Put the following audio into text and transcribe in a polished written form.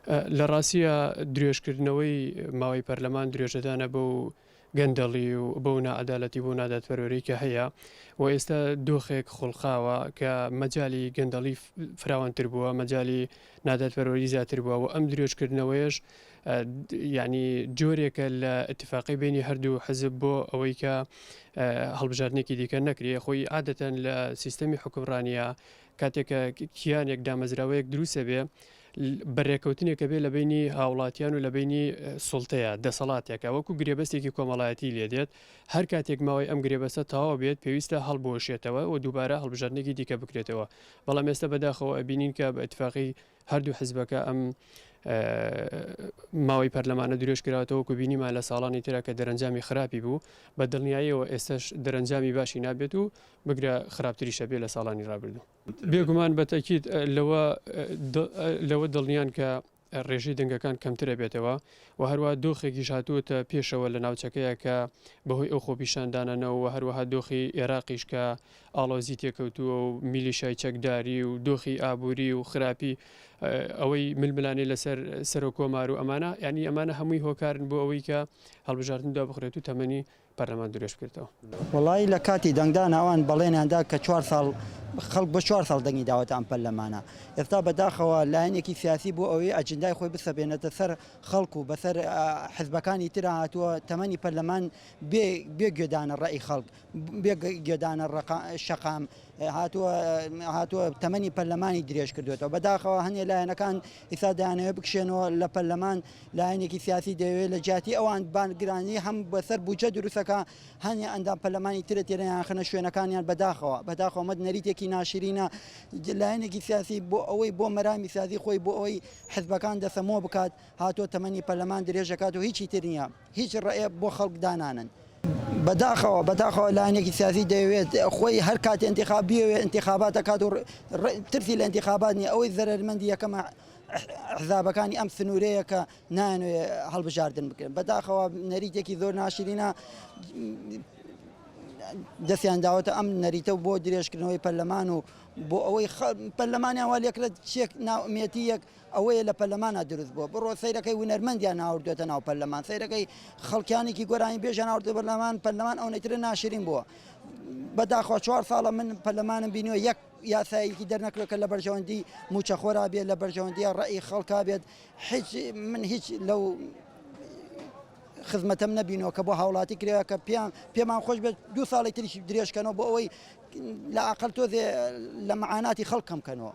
لە ڕاستیا درێژکردنەوەی ماوەی پەرلەمان درێژەدانە بەو گەندەڵی و بەو ناعەدالەتی بەو نادادپەروەری کە هەیە و ئێستا دۆخێک خوڵقاوە کە مەجالی گەندەڵی فراوانتر بووە، مەجالی نادادپەروەری زیاتر بووە و ئەم درێژکردنەوەیەش یانی جۆرێکە لە ئیتفاقی بینی هەردوو حزب بۆ ئەوەی کە هەڵبژاردنێکی دیکە نەکرێ خۆی عادەتەن لە سیستەمی حوکمڕانیە کاتێک کە کیانێک دامەزراوەیەک دروستە بێ بەرێکەوتنێکە بێ لە بینی هاوڵاتیان و لە بینی سوڵتەیە دەسەڵاتێکە وەکو گرێبەستێکی کۆمەڵایەتی لێدێت هەر کاتێک ماوەی ئەم گرێبەستە تەواو بێت پێویستە هەڵبوەشێتەوە و دووبارە هەڵبژاردنێکی دیکە بکرێتەوە بەڵام ئێستا بەداخەوە ئەبینین کە بە ئیتفاقی هەردوو حزبەکە ئەم ماوەی پەرلەمانە درێژ کراوەتەوە وەکو بینیمان لە ساڵانی ترا کە دەرەنجامی خراپی بوو بە دڵنیاییەوە ئێستاش دەرەنجامی باشی نابێت و بگرە خراپتریشە بێ لە ساڵانی رابردوو. بێگومان بە تەئکید لەوە لەوە دڵنیان کە ڕێژەی دەنگەکان کەمتر ئەبێتەوە و هەروەها دۆخێکیش هاتووەتە پێشەوە لە ناوچەکەیە کە بەهۆی ئەو خۆپیشاندانانەوە و هەروەها دۆخی ئێراقیش کە ئاڵۆزی تێکەوتووە و میلیشای چەکداری و دۆخی ئابووری و خراپی ئەوەی ململانێ لەسەر سەرۆک کۆمار و ئەمانە یانی ئەمانە هەمووی هۆکارن بۆ ئەوەی کە هەڵبژاردن دوابخرێت و تەمەنی پەرلەمان درێژ بکرێتەوە. وەڵایی لە کاتی دەنگدان ئەوان بەڵێنیان دا کە چوار ساڵ خەڵک بۆ چوار ساڵ دەنگی داوەتە ئەم پەرلەمانە ئێستا بەداخەوە لایەنێکی سیاسی بۆ ئەوەی ئەجندای خۆی بسەپێنێتە سەر خەڵک و بەسەر حزبەکانی ترا هاتووە تەمەنی پەرلەمان بێ بێ گوێدانە ڕەئی خەڵک بێ گوێدانە شەقام هاتووە هاتووە تەمەنی پەرلەمانی درێژ کردوێتەوە بەداخەوە هەنێ لایەنەکان ئیسا دەیانەوێت بکشێنەوە لە پەرلەمان لایەنێکی سیاسی دەیەوێت لە جیاتی ئەوان بانگرانی هەم بەسەر بودجە دروستەکە هەنێ ئەندام پەرلەمانی ترە تێرەیان خنە شوێنەکانیان بەداخەوە بەداخەوە مەد نەریتێکی ناشرینە لایەنێکی سیاسی بۆ ئەوەی بۆ مەرامی سیاسی خۆی بۆ ئەوەی حزبەکان دەسەمۆ بکات هاتووە تەمەنی پەرلەمان درێژەکات و هیچی تر نییە هیچ ڕێ بۆ خەڵک دانانن. بەداخەوە بەداخەوە لایەنێکی سیاسی دەیەوێت خۆی هەر کاتی ئینتیخاب بیەوێت ئینتیخابات دەکات و ترسی لە ئینتیخابات نییە ئەوەی زەرەرمەندی یەکەمە حزابەکانی ئەم سنوورەیە کە نایانەوێ هەڵبژاردن بکرێن بەداخەوە نەریتێکی زۆر ناشرینە دەستیان داوەتە ئەم نەریتە و بۆ درێژکردنەوەی پەرلەمان و بۆ ئەوەی پەرلەمانیان وا لێکرێت چێک ناومێتی یەک ئەوەیە لە پەرلەمانا دروست بووە بڕۆ سەیرەکەی هونەرمەندیان هاوردوێتە ناو پەرلەمان سەیرەکەی خەڵکیانێکی گۆرانی بێژیان هاوردە پەرلەمان پەرلەمان ئەو نەیترە ناشرین بووە بەداخەوە چوار ساڵە من پەرلەمانم بینیوە یەک یاسایەکی دەرنەکرێت کە لە بەرژەوەندی موچەخۆرا بێت لە بەرژەوەندی ڕەئی خەڵکا بێت هیچ من هیچ لەو خزمەتەم نەبینەوە کە بۆ هاوڵاتی کرێوە کە پێیان پێمان خۆش بێت دوو ساڵی تریش درێژکەنەوە بۆ ئەوەی لە ئاقل تۆزێ لە معاناتی خەڵک کەم کەنەوە.